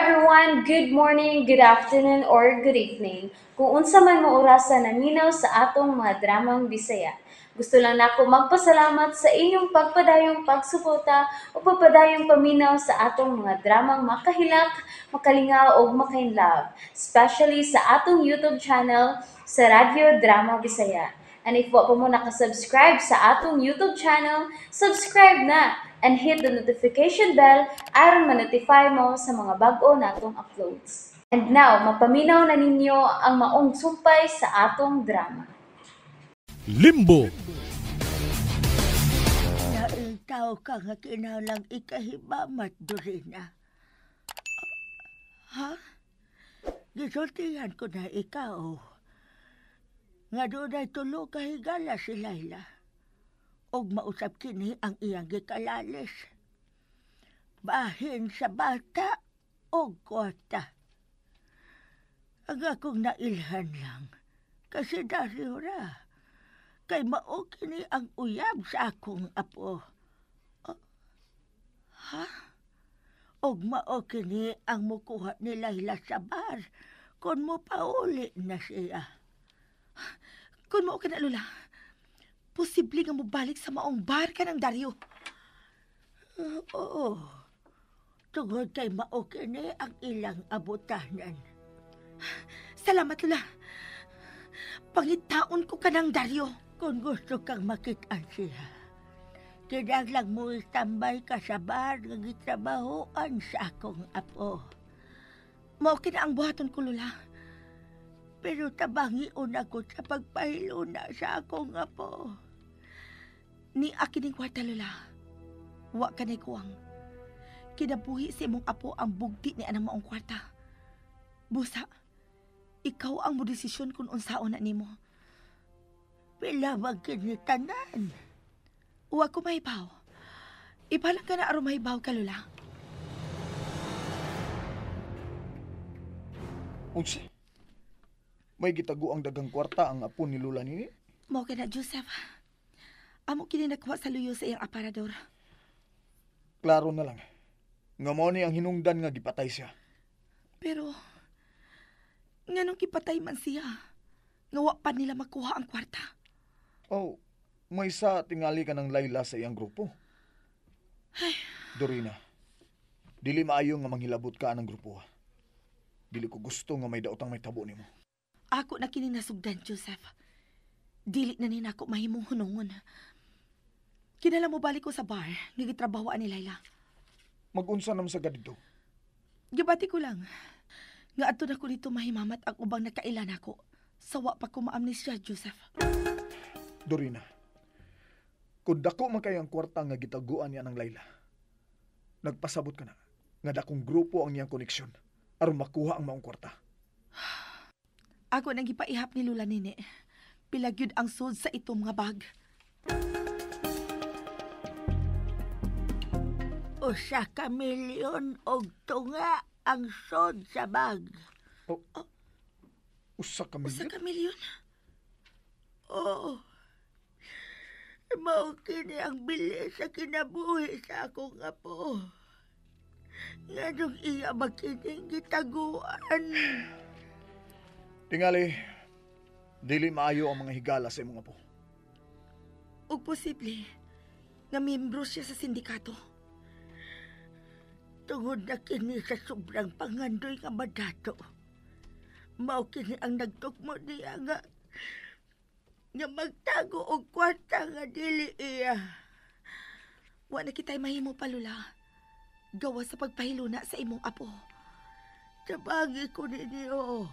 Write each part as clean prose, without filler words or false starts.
everyone! Good morning, good afternoon, or good evening. Kung unsa man mo orasa naminaw sa atong mga dramang Bisaya. Gusto lang nako magpasalamat sa inyong pagpadayong pagsuporta o pagpadayong paminaw sa atong mga dramang makahilak, makalingaw o makainlove, especially sa atong YouTube channel sa Radyo Drama Bisaya. And if wa pa mo nakasubscribe sa atong YouTube channel, subscribe na and hit the notification bell aron ma-notify mo sa mga bag-o natong uploads. And now, mapaminaw na ninyo ang maong sumpay sa atong drama. Limbo. Naitaw ka nga kinahanglang ikahimamat, Dorina. Ha? Gisultihan ko na ikaw. Nga doon ay tulo kahigala si Laila. Og mausap kini ang iyang gikalalis. Bahin sa bata og kwarta. Ang akong nailhan lang, kasi Dario ra. Kay mao kini ang uyab sa akong apo. Ha? Og mao kini ang mukuha ni Laila sa bar kung mopauli na siya. Kung mao ka na, Lola, posible nga mobalik sa maong bar ka ng Dario. Oo. Tungod kay mao kini ang ilang abutanan. Salamat, Lola. Pangitaon ko ka ng Dario. Kung gusto kang makit-an siya, kinahanglan mo istambay ka sa bar nga gitrabahoan sa akong apo. Mao kina ang buhaton ko, Lola. Pero tabangion ako sa pagpahiluna sa akong apo. Ni akining kwarta, Lola. Wa ka na'y kuwang. Kinabuhi sa imong apo ang bugti ni anang maong kwarta. Busa, ikaw ang modesisyon kung unsaon na nimo. Pila man kini tanan. Wa ko mahibaw. Ipalang ka na aron mahibaw ka, Lola. Unsa? May gitago ang dagang kwarta ang apo ni Lola nini? Mao ka na, Joseph. Amo kini nakuha sa luyo sa iyang aparador. Klaro na lang. Nga mao ni ang hinungdan nga gipatay siya. Pero, nganong gipatay man siya? Nga wa pa nila makuha ang kwarta. Oh, may sa tingali ka ng Laila sa iyang grupo. Ay. Dorina, dili maayo nga manghilabot ka anang grupo. Dili ko gusto nga may daotang may tabo nimo. Ako na kini nasugdan, Joseph. Dili na ni nako mahimong hunungon. Kinala mo balik ko sa bar, nga gitrabahoan ni Laila. Magunsa naman sa gadito? Gibati ko lang. Nga adto na ko dito mahimamat ang ubang nakailan ako. Sawa pa ko maamnesia, Joseph. Dorina, kung dako man kay ang kwarta nga gitaguan niya ng Laila, nagpasabot ka na nga dakong grupo ang iyang koneksyon aron makuha ang maong kwarta. Ako nang gipaihap ni Lola Nini. Pila gyud ang sud sa itong mga bag. 1 ka milyon og tunga ang sod sa bag. Oh, 1 ka milyon? 1 ka milyon? Oo. Mao kini ang bili sa kinabuhi sa akong apo. Nganong iya makining gitaguan. Tingali, dili maayo ang mga higala sa imong apo. Ug posible nga miyembro siya sa sindikato. Tungod na kini sa sobrang pangandoy nga madato. Mao kini ang nagtukmo niya nga magtago og kwarta nga dili iya. Wa na kita'y mahimo pa, Lola. Gawa sa pagpahiluna sa imong apo. Tabangi ko ninyo.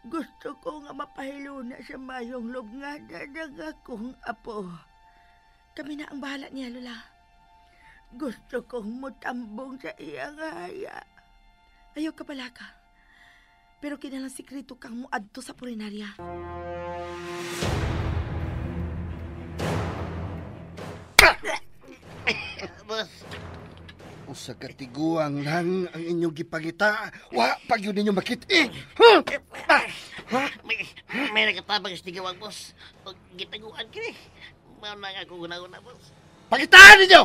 Gusto ko nga mapahiluna sa mayong lubngana ng akong apo. Kami na ang bahala niya, Lola. Gusto kong mutambong sa iyang haya. Ayaw ka pala ka. Pero kinalang sikreto kang muadto sa purinarya. Boss. Usa ka tiguang lang ang inyong gipangita. Wa pa gyud ninyo makit-i. Huh? Ha? May nakatabang sa tiguang, boss. O gitaguan kini. Mao na nga ako guna-guna, boss. Pangitaan ninyo!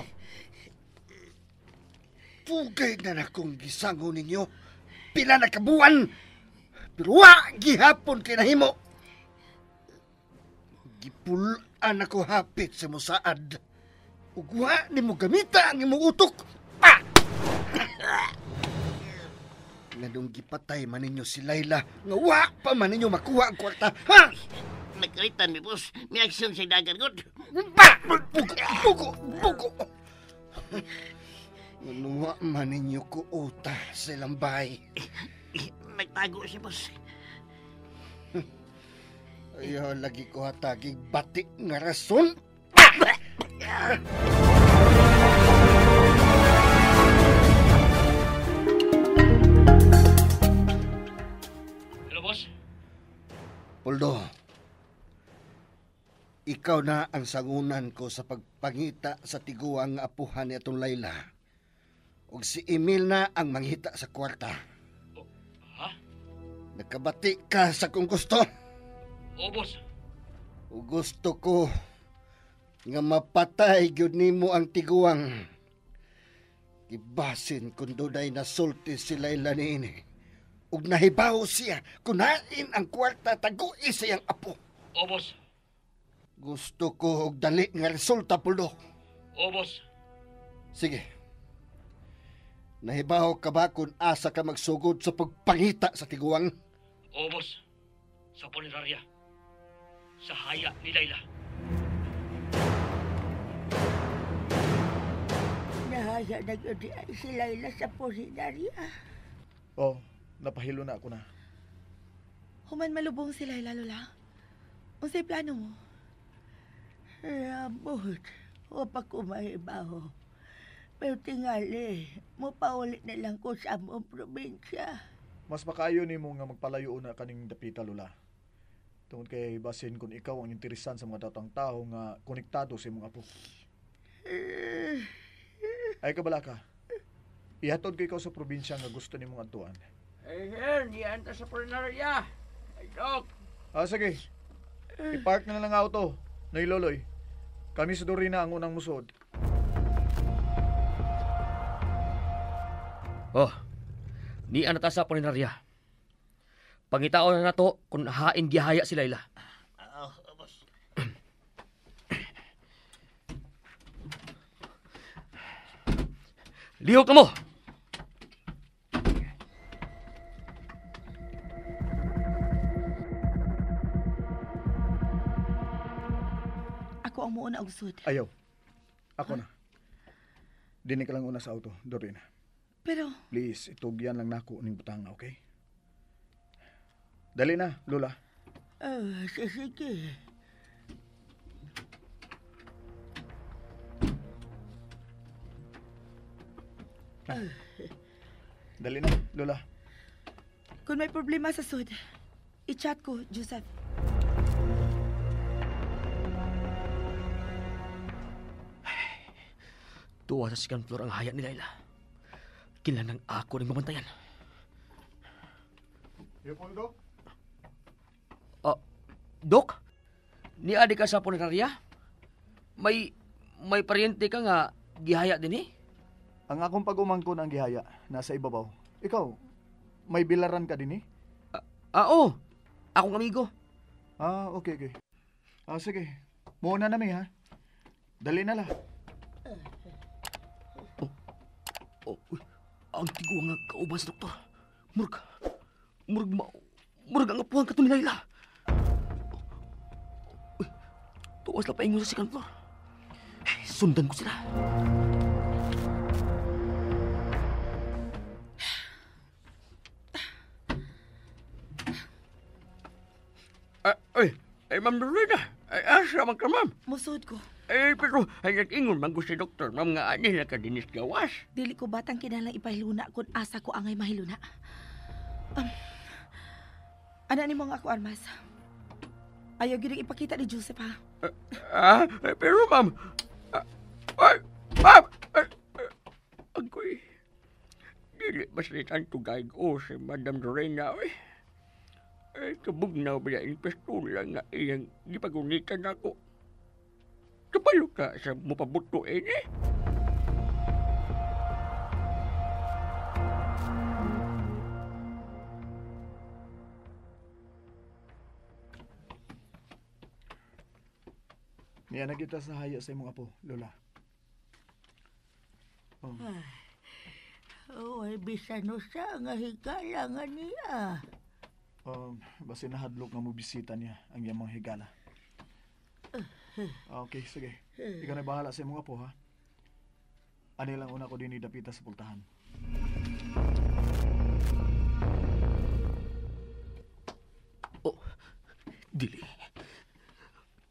Pugay na nakong gisango ninyo. Pila na kabuan. Pero wa gihapon kay nahimo. Gipulaan ako hapit sa musaad. Ug wa nimo gamita ang imong utok. Pa! Nganong gipatay man ninyo si Layla nga wa pa man ninyo makuha ang kwarta, ha? Nagkalitan mi, boss. May aksyon sa dagan gud. Ba! Bugo, bugo, bugo. Nganong wa man ninyo kuuta sa ilang bahay. Nagtago siya, boss. Ayaw, lagi ko hatagig batik nga rason. Hello, boss. Poldo, ikaw na ang sangunan ko sa pagpangita sa tiguang nga apuhan ni atong Layla. Ug si Emil na ang manghita sa kwarta. Oh, ha? Nakabati ka sa kung gusto. Oo, boss. O gusto ko nga mapatay gyud nimo ang tiguang. Gibasin kung dunay nasulti si Layla niini. Ug nahibaw siya kunain ang kwarta tagui sa iyang apo. Oo, boss. Gusto ko og dali nga resulta, Poldo. Oo, boss. Sige. Nahibaw ka ba kung asa ka magsugod sa pagpangita sa tiguang? Oo, boss. Sa punerarya. Sa haya ni Layla. Nahaya na yun si Layla sa punerarya. Oh, napahilo na ako na. Human malubong si Layla, Lola. Unsay plano mo? Ramot, o pa kumahibaho. Pero tingali, mupaulit na lang ko sa among probinsya. Mas makaayo nimo nga magpalayo na kaning dapita, Lola. Tungod kay basin kung ikaw ang interesan sa mga datang tao nga konektado sa imong apo. Ay kabala ka. Ihatod ko ikaw sa probinsya nga gusto nimong adtuan. Ay, sir, diyan ta sa punerarya. Ay, Dok. Ah, sige. I-park na lang ang auto. Nailoloy. Kami sa Dorina ang unang musuod. Oh, nian na ta sa punerarya. Pangitaon na nato kung hain gihaya si Layla. Oo, boss. Lihok na mo! Ako ang muuna og sud. Ayaw. Ako na. Dini ka lang una sa auto, Dorina. Pero please, itugyan lang nako ning butanga, okay? Dali na, Lola. Sige. Dali na, Lola. Kung may problema sa sud, i-chat ko, Joseph. Tuwa sa second floor ang haya ni Layla. Kinahanglan ako ning mabantayan. Leopoldo? Dok? Niadi ka sa punerarya? May paryente ka nga gihaya din eh? Ang akong pag-umangkon ang gihaya, nasa ibabaw. Ikaw, may bilaran ka din eh? Oo. Akong amigo. Ah, okay, okay. Ah, sige. Muna na mi ha. Dali na la. Oh, uy, ang tiguang nga kauban sa doktor. Murag ang apuhan ka to ni Layla. Uy, tuwas na paingon sa second floor. Sundan ko sila. Ay, Ma'am Dorina. Ay, asa man ka, ma'am? Musod ko. Ay, pero ay nag-ingon man ko si doktor, ma'am, nga ani na ka dinis gawas. Dili ko batang kinahanglang ipahiluna kung asa ko angay mahiluna. Ana ni mo nga ako, Armas. Ayaw gyud ipakita ni Joseph, ha? Pero ma'am, ay, ma'am, agoy, dili masalitan tugay ko si Madam Dorina, oy. Ay, kabugnaw ba yung pistola nga iyang gipagunitan ako. Kabalo ka sa mupabuto eh. Niya na kita sa haya sa imong apo, Lola. Oh, Oy, bisan usa nga higala nga niya. Basta nahadlok nga mo bisita niya ang iyang mga higala. Okay, sige. Ikaw na bahala sa imong apo, ha? Ani lang una ko din dapita sa pultahan. Oh, dili.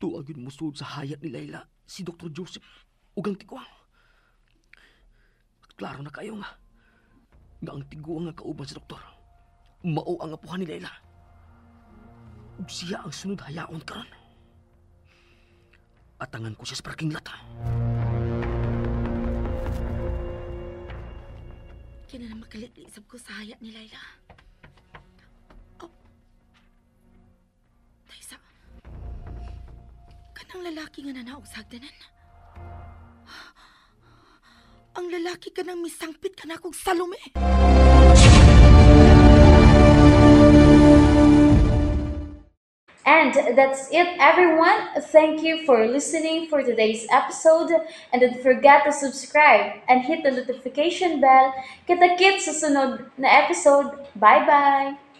Tuag yun musulod sa hayat ni Layla si Dr. Joseph ug ang tiguang. Klaro na kayo nga. Nga ang tiguang nga kauban sa doktor. Mao ang apuhan ni Layla. Ug siya ang sunod hayaon karon. Atangan ko siya sa parking lot. Kina na makalikli sab ko sa hayat ni Layla. Oh. Taysa. Kanang lalaki nga nanaog sa hagdanan. Ang lalaki kanang misangpit kanakog Salome. And that's it, everyone. Thank you for listening for today's episode. And don't forget to subscribe and hit the notification bell. Kita-kits sa sunod na episode. Bye-bye!